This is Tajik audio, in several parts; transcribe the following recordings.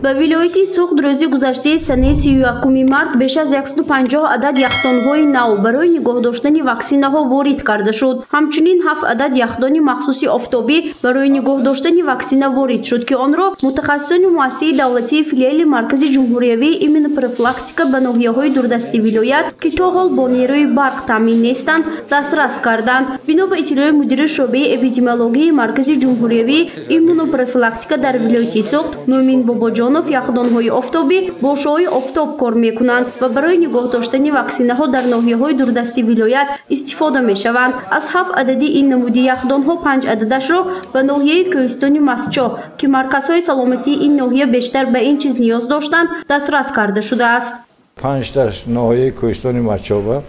Ба вилояти Суғд рӯзи гузаштаи санаи 31 март беш аз 150 адад яхдонҳои нав барои нигоҳ доштани ваксинаҳо ворид карда шуд. Ҳамчунин 7 адад яхдони махсуси офтобӣ барои нигоҳ доштани ваксина ворид шуд, ки онро мутахассисони муассисаи давлатии филиали Маркази ҷумҳуриявии иммунопрофилактика ба ноҳияҳои дурдасти вилоят, ки то ҳол бо нерӯи барқ таъмин нестанд, дастрас карданд. Бино ба иттилои мудири шӯъбаи эпидемиологияи Маркази ҷумҳуриявии иммунопрофилактика дар вилояти Суғд Мӯмин Бобоҷонов, яхдонҳои офтобӣ бо шуои офтоб кор мекунанд ва барои нигоҳ доштани ваксинаҳо дар ноҳияҳои дурдасти вилоят истифода мешаванд. Аз 7 адади ин намуди яхдонҳо 5 ададашро ба ноҳияи Кӯҳистони Мастчоҳ, ки марказҳои саломатии ин ноҳия бештар ба ин чиз ниёз доштанд, дастрас карда шудааст. 5-та ноҳияи Кӯҳистони Мастчоҳ,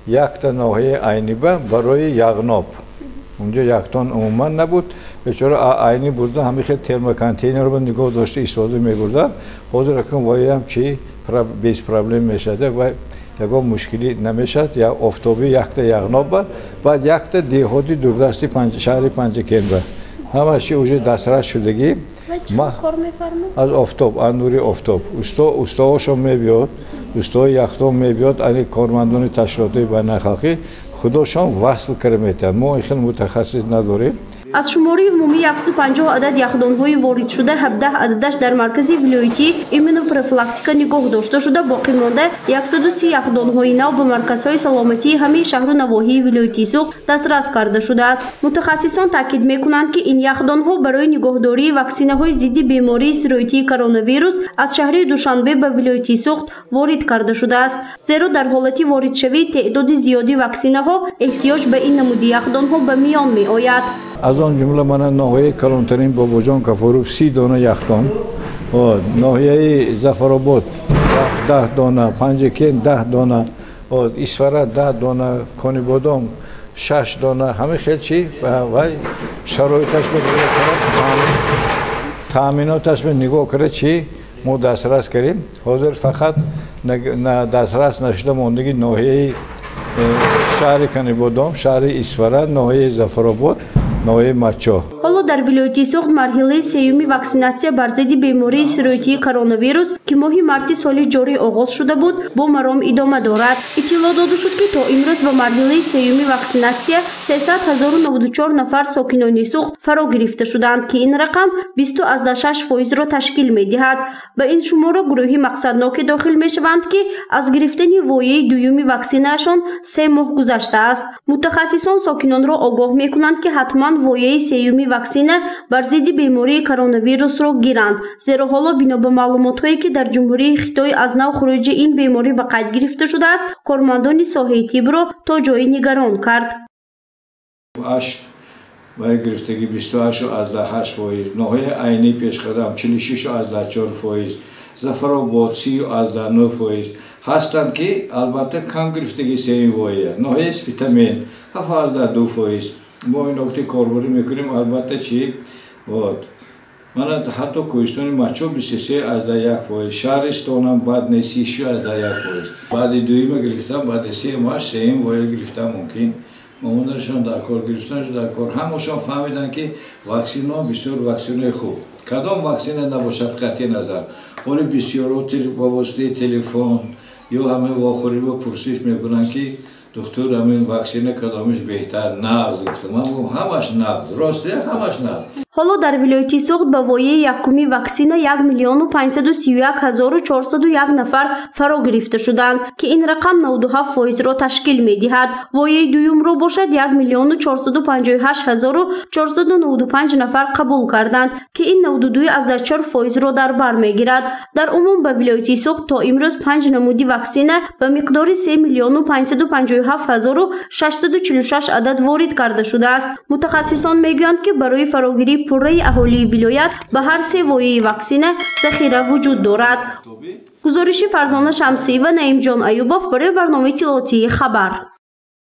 1-та ноҳияи Айниба барои яғноб. Унҷо яхдон умуман набуд. Бечора айни бурда ҳамин хел термоконтейнерро нигоҳ дошта истифода мебурданд. Ҳозир акун воям чи без проблем мешавад ва ягон мушкилӣ намешавад. Я офтобӣ якта яғноба, баъд якта деҳоти дурдасти шаҳри Панҷакентба. Ҳамааш уже дастрас шудагӣ. Аз офтоб, аз нури офтоб. Устоҳошон мебиёд, устои яхдон мебиёд, ани кормандони ташкилотҳои байналхалқӣ худошон васл карда метавонанд. Мо ин хел мутахассис надорем. Аз шумораи умумии 150 адад яхдонҳои воридшуда 17 ададаш дар маркази вилоятии иммунопрофилактика нигоҳ дошта шуда, боқӣ монда 130 яхдонҳои нав ба марказҳои саломатии ҳамаи шаҳру навоҳии вилояти Суғд дастрас карда шудааст. Мутахассисон таъкид мекунанд, ки ин яхдонҳо барои нигоҳдории ваксинаҳои зидди бемории сироятии коронавирус аз шаҳри Душанбе ба вилояти Суғд ворид карда шудааст, зеро дар ҳолати воридшавии теъдоди зиёди ваксинаҳо эҳтиёҷ ба ин намуди яхдонҳо ба миён меояд. Аз он ҷумла мана ноҳияи калонтарин Бобоҷон Ғафуров 30 дона яхдон, ноҳияи Зафаробод 10 дона, Панҷакент 10 дона, Исфара 10 дона, Конибодом 6 дона. Ҳамин хел чи вай шароиташ таъминоташ ба нигоҳ карда чи мо дастрас кардем. Ҳозир фақат дастрас нашуда мондагӣ ноҳияи шаҳри Канибодом, шаҳри Исфара, ноҳияи Зафаробод, ноҳияи Мастчоҳ. Ҳоло дар вилояти Суғд марҳилаи сеюми ваксинатсия бар зидди бемории сироятии коронавирус, ки моҳи марти соли ҷорӣ оғоз шуда буд, бо маром идома дорад. Иттилоъ дода шуд, ки то имрӯз ба марҳилаи сеюми ваксинатсия 300 094 нафар сокинони Суғд фаро гирифта шуданд, ки ин рақам 20,6%-ро ташкил медиҳад. Ба ин шуморо гурӯҳи мақсадноке дохил мешаванд, ки аз гирифтани вояи дуюми ваксинаашон 3 моҳ гузаштааст. Мутахассисон сокинонро огоҳ мекунанд, ки ҳатман вояи сеюми ваксина бар зидди бемории коронавирусро гиранд, зеро ҳоло бино ба маълумотҳое, ки дар Ҷумҳурии Хитой аз нав хуруҷи ин беморӣ ба қайд гирифта шудааст, кормандони соҳаи тибро то ҷое нигарон кард. Вай гирифтагӣ 28,8%, ноҳияи Айнӣ пешқадам 46,4%, Зафаробод 30,9% ҳастанд, ки албатта кам гирифтагӣ сеюм воя. Ноҳияи Спитамен 7,2%. Мо ин нуктаи корбурӣ мекунем, албатта чи вот. Мана ҳатто Кӯҳистони Мастчоҳ 23,1%, шаҳристонам баъд не 36,1%. Баъди дуюма гирифтам, баъди 3 моҳ сеюм воя гирифтам мумкин. Момонашон дар кор, гирифтанаш дар кор. Ҳамашон фаҳмиданд, ки ваксинаҳо бисёр ваксинаи хуб. Кадом ваксина набошад қатъи назар. Оли бисёро ба воситаи телефон ё ҳамин вохӯрибо пурсиш мекунанд, ки духтур, ҳамин ваксина кадомиш беҳтар, нағз гуфта. Ман гуфтам, ҳамаш нағз, рост, ҳамаш нағз. Ҳоло дар вилояти Суғд ба вояи якуми ваксина 1 531 401 нафар фаро гирифта шуданд, ки ин рақам 97%-ро ташкил медиҳад. Вояи дуюмро бошад 1 458 495 нафар қабул карданд, ки ин 92,4%-ро дар бар мегирад. Дар умум ба вилояти Суғд то имрӯз панҷ намуди ваксина ба миқдори 3 557 646 адад ворид карда шудааст. Мутахассисон мегӯянд, ки барои фарогирии пурраи аҳолии вилоят ба ҳар се вояи ваксина захира вуҷуд дорад. Гузориши Фарзона Шамсиева, Наимҷон Аюбов барои барномаи иттилоотии «Хабар».